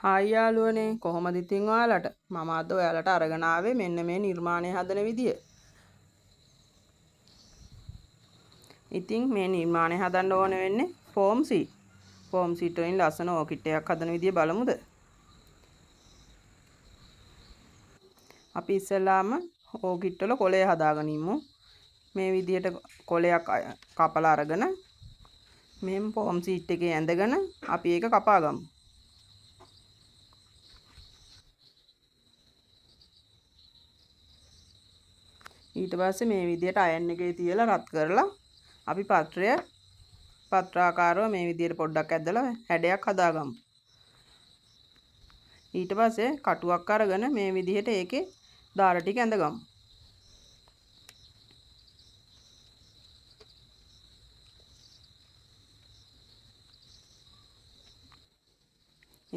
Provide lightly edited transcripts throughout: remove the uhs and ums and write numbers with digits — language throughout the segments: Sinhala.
හායි යාළුවනේ, කොහොමද ඉතින් ඔයාලට? මම අද ඔයාලට අරගෙන ආවේ මෙන්න මේ නිර්මාණය හදන විදිය. ඉතින් මේ නිර්මාණය හදන්න ඕන වෙන්නේ ෆෝම් සීට්. ෆෝම් සීට් වලින් ලස්සන ඕකිඩ් එකක් හදන විදිය බලමුද? අපි ඉස්සෙල්ලාම ඕකිඩ් වල කොළය හදාගෙන ඉමු. මේ විදියට කොළයක් කපලා අරගෙන මෙහෙම ෆෝම් සීට් එකේ ඇඳගෙන අපි ඒක කපා ගමු. ඊට පස්සේ මේ විදියට අයන් එකේ තියලා රත් කරලා අපි පත්‍රාකාරව මේ විදියට පොඩ්ඩක් ඇදලා හැඩයක් හදාගමු. ඊට පස්සේ කටුවක් අරගෙන මේ විදියට ඒකේ දාර ටික ඇඳගමු.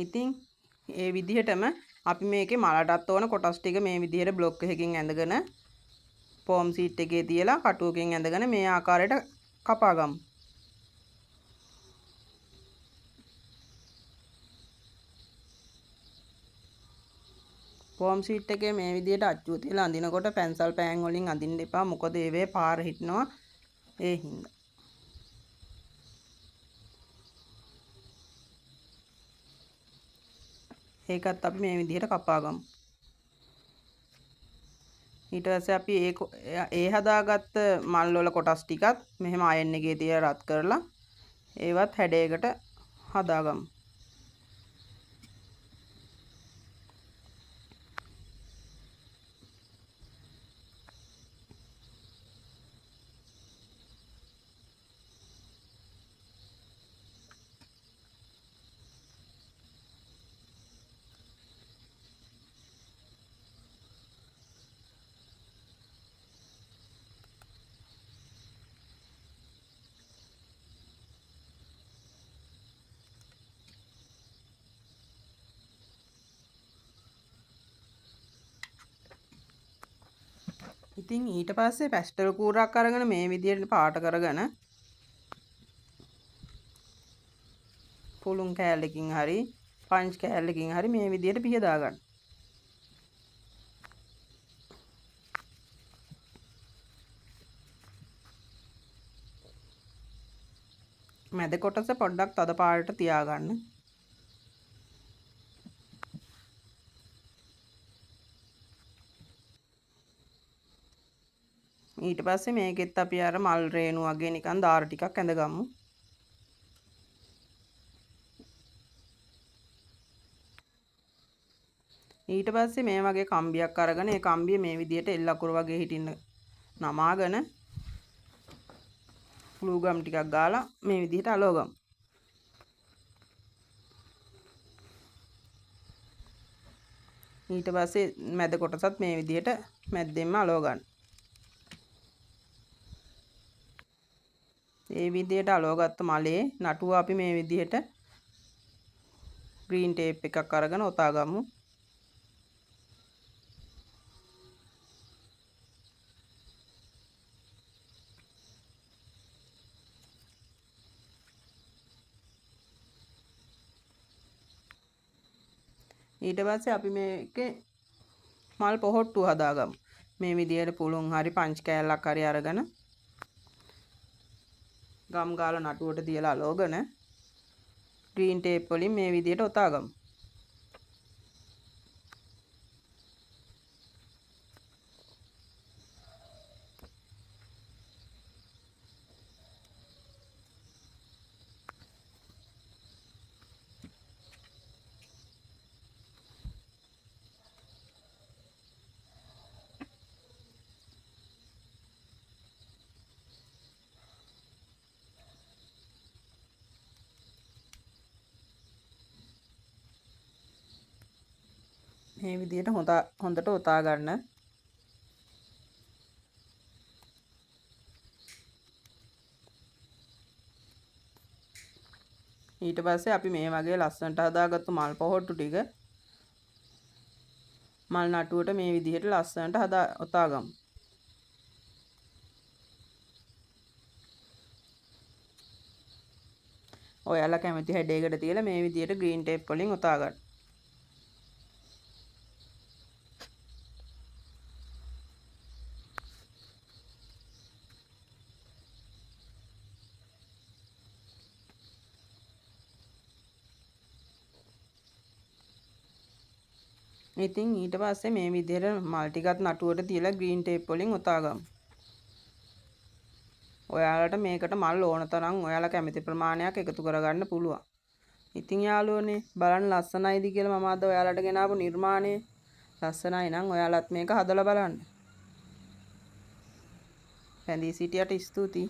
ඉතින් ඒ විදිහටම අපි මේකේ මලටත් ඕන කොටස් ටික මේ විදිහට බ්ලොක් එකකින් ඇඳගෙන ෆෝම් සීට් එකේ තියලා කටුවකින් ඇඳගෙන මේ ආකාරයට කපා ගමු. ෆෝම් සීට් එකේ මේ විදිහට අච්චුව තියලා අඳිනකොට පැන්සල් පෑන් වලින් අඳින්න එපා, මොකද ඒවේ පාර හිටිනවා ඒ හින්දා. ඒකත් අපි මේ විදිහට කපා ගමු. ඊට පස්සේ අපි ඒ හදාගත්ත මල් වල කොටස් ටිකත් මෙහෙම අයන් එකේ තියලා රත් කරලා ඒවත් හැඩයකට හදාගමු. ඉතින් ඊට පස්සේ පැස්ටල් කූරක් අරගෙන මේ විදියට පාට කරගෙන පුළුන් කෑල්ලකින් හරි පංච් කෑල්ලකින් හරි මේ විදියට පිහ දාගන්න. මැද කොටස පොඩ්ඩක් තද පාටට තියාගන්න. ඊට පස්සේ මේකෙත් අපි අර මල් රේණු වගේ නිකන් දාර ටිකක් ඇඳගමු. ඊට පස්සේ මේ වගේ කම්බියක් අරගෙන ඒ කම්බිය මේ විදියට එල් අකුරු වගේ හිටින්න නමාගෙන ග්ලූ ගම් ටිකක් ගාලා මේ විදියට අලවගමු. ඊට පස්සේ මැද කොටසත් මේ විදියට මැද්දෙන්ම අලව ගන්න. ඒ විදියට අලවගත්ත මලේ නටුව අපි මේ විදියට ග්‍රීන් ටේප් එකක් අරගෙන ඔතා ගමු. ඊට පස්සේ අපි මේකේ මල් පොහොට්ටුව හදාගමු. මේ විදියට පුළුන් හරි පංච් කෑල්ලක් හරි අරගෙන ගම් ගාලා නටුවට තියලා අලවගෙන ග්‍රීන් ටේප් වලින් මේ විදියට ඔතා ගමු. මේ විදියට හොඳට ඔතා ගන්න. ඊට පස්සේ අපි මේ වගේ ලස්සනට හදාගත්තු මල් පොහොට්ටු ටික මල් නටුවට මේ විදිහට ලස්සනට ඔතා ගමු. ඔයාලා කැමති හැඩයකට තියලා මේ විදිහට ග්‍රීන් ටේප් වලින් ඔතා ගන්න. ඉතින් ඊට පස්සේ මේ විදිහට මල් ටිකත් නටුවට තියලා ග්‍රීන් ටේප් වලින් ඔතා ගමු. ඔයාලට මේකට මල් ඕන තරම් ඔයාලා කැමති ප්‍රමාණයක් එකතු කරගන්න පුළුවන්. ඉතින් යාළුවනේ, බලන්න ලස්සනයිද කියලා මම අද ඔයාලට ගෙනාවු නිර්මාණය. ලස්සනයි නම් ඔයාලත් මේක හදලා බලන්න. රැඳී සිටියට ස්තුතියි.